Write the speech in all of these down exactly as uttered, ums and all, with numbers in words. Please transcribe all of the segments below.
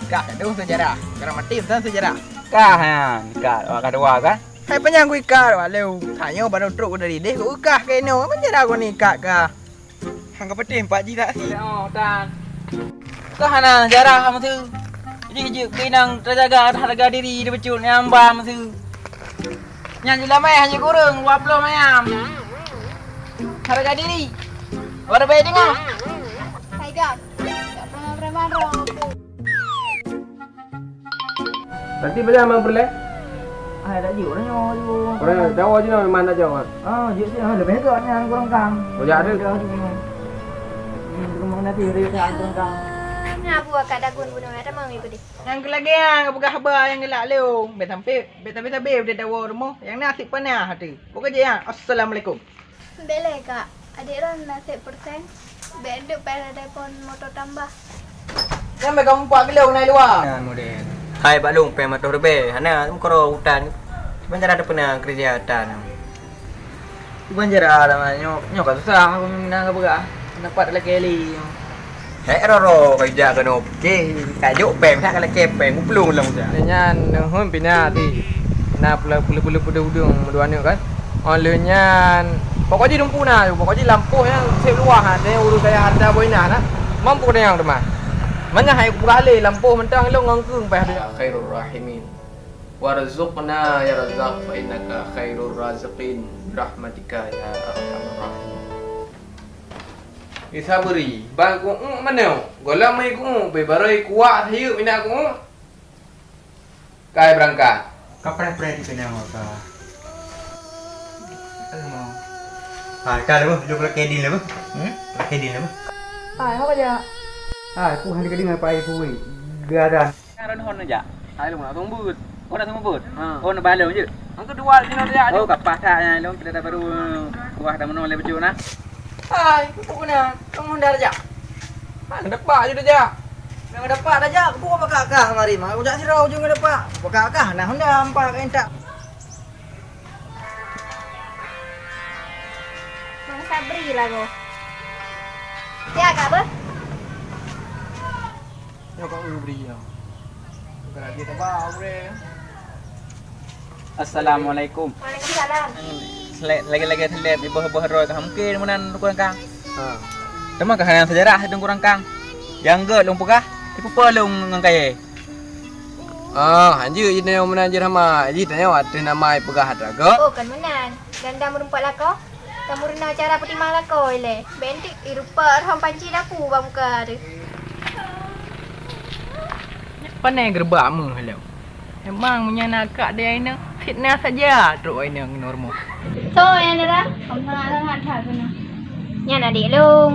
Kah dong sejarah. Karena mati pesan sejarah. Kah nyan, kah, awak kah dua kan? Hai panyang ku ikat awak leu. Tanyoe baru trok dari deh ku kah keno. Apa cara ku ni ikat kah? Hang ka peuteh empat ji tak si. Oh, tan. Kah hana sejarah masa. Jadi je keu inong terjaga harga diri dia becut ni amba masa. Nyan je lamai hanya kurang dua puluh mayam. Harga diri. Baru baik dengar. Hai gam. Tak pernah preman rong. Nanti belajar main perleh. Ah, tak jauh orang nyoe. Orang Jawa je nama mana Jawa. Ah, jauh sih, ah, lebih agak ni kurang kang. Oh, ya, ada. Dah tu. Hmm, rumah nanti ada yang kurang kang. Nah, buah kat dagun bunuh ada mau ikut deh. Nyang keu lagèe nyan, ka peugah haba nyang galak lé, oh. Bèk sampai, bèk sampai-sampai udép dawa rumoh, nyang na sit panah até. Boh ka jeuet nyan. Assalamualaikum. Bèk lé, Kak. Adék lôn na sit persen. Bèk duek payah telepon moto tambah. Nyan bèk kamoe empat kilo keunan luwa. Nyan model. Hai bak lôn pèng matoh ribèe, hana meukeurô utan. Cuman cara teupeuna keureuja tan. Ban cara lam nyoe, nyoe ka susah, aku meunan ka peugah. Dapat lagi li. Hek roro ka jak keunoe pike, ka jok pèng, dak ka lakèe pèng, kuplueng lom jak. Nyan neuhon pina ti. Na pula pula pula pula udeueng meudua aneuk kan. Oh lheueh nyan, pokok jih dumpu na, pokok jih lampôh nyang seb luwah, ada urus saya harta boh inan na. Mampu ada nyang teuma. Manyah hai kupeugah lé lampôh mantong lôn ngon keueng payah. Ya Khairur Rahimin. Warzuqna ya Razzaq fa innaka khairur raziqin, birahmatika ya arhamar rahimin. Isabri, bang ku'uk manoe, golam mei ku'uk, beubaroi kuwak sayeuek mina ku'uk. Kai beurangkat. Ka preh-preh dikeunong ka. Aduh, mau. Ha, ka leuh, jom lagi din leuh. Hmm? Lagi din leuh. Hai, apa ya? Hai, aku hana kedengar pai pui. Gadan. Nyan Ron hon jak. Hai lôn nak seumeubeuet. Oh, nak seumeubeuet? Ha. Oh, nak balong je. Hang keudua sinoe jak. Oh, kapah that nyan lôn, kita dah baru kuah dah meunoe lé bacut nah. Hai, keupeue na? Kang Honda dah jak. Hana dapat je dah jak. Nyang dapat dah jak, keupeue bak kah mari mah? Ujak sidroe ujong dapat. Bak kah nah Honda empat ka intak. Bang Sabri lagoe. Ya, Kak, beuh? Nyoe Kak Sabri, ya. Bukan lagi tebak, bre. Assalamualaikum. Waalaikumsalam. Selek, lagi-lagi selek, iboh-iboh droe kah mungkin meunan rukon kang. Ha. Teuma kah hana sejarah sidong kurang kang. Nyang gèt lôn peugah, ipeupeu lôn ngon kayèe. Ah, hanjeuet jinoe meunan jeuet hama. Jih tanyoe ateueh nama ipeugah atra gèt. Oh, kon meunan. Ganda meurumpok lakoe. Ka meurunoe cara peutimang lakoe ilèe. Bèk enteuk irumpok rhom panci dapu bak muka teuh. Pane geureubak meuh lom. Memang meunyoe na kak di inong, fitnah saja trok inong ngon rumoh. Soe nyang dara? Kong sangat-sangat that keunoe. Nyan adék lôn.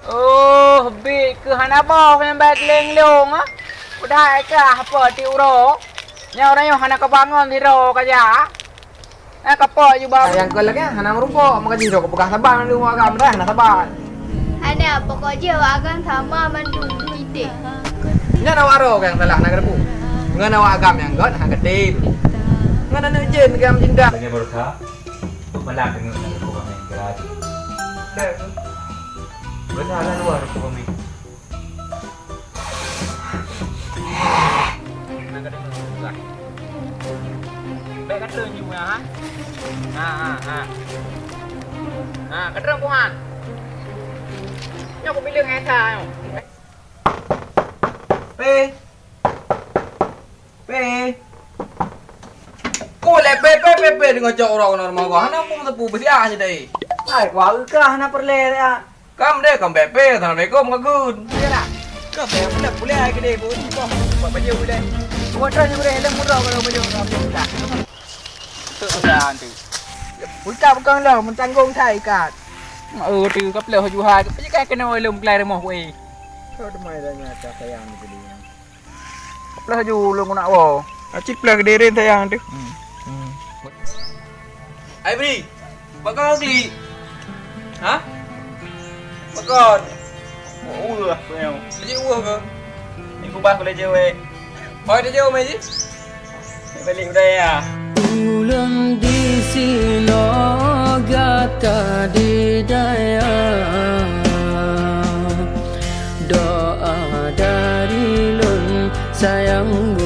Oh, biet keuh hana boh nyang bai keuléng lôn, ah. Padahai kah po ti uroe. Nyoe uroe nyoe hana kabangon sidroe ka jak. Eh, kapok jubah. Nyang kon lagèe hana meurumpok, maka jih droe kupeugah saban mandum awak agam dah hana saban. Hana, pokok jih awak agam sama mandum idéh. Nyan awak droe nyang salah na geureubu. Ngon awak agam nyang gèt hana geutem. Ngon aneuk jén gam jinda. Tanya berkah. Malam deungoe na rupa kami gerak. Beuna na luwa rupa kami. Bèk ka teungoh, ha? Ha, ha, ha. Ha, ka teungoh, Tuhan. Nyoe kubileung hai sa nyoe. Pé. Pé. Ku lé pé, pé, pé, pé, deungon cok uroe keunoe rumoh goh. Hana pun teupeu beusiah je dai. Ai, kuah eukah hana peureulèe, ya. Kam deh, kam pé, pé. Assalamualaikum, Kak Gun. Ya, dah. Kau pé, pulai, pulai, ai, gede, bu. Kau buat baju, bu, deh. Buat dah, bu, deh. Lem murah kalau baju, kalau baju, dah. Tu, dah, tu. Utak bukan lo, mentanggong saya, Kak. Oh, tu, kau pulai, juhai. Kau pulai, kena, lem, pulai, rumah, weh. Kau demai dah nyata sayang, gitu, dia. Plah ju ulôn keunak woe. Aci plah geuderen sayang teuh. Hmm. Hmm. Ai Bri, pakon klik? Ha? Pakon? Oh, ueh, sayang. Aci ueh ke? Ni kubah kulai cewek. Oi, dah jauh mai ji. Balik budaya. Ulun di sinoe gata di sayang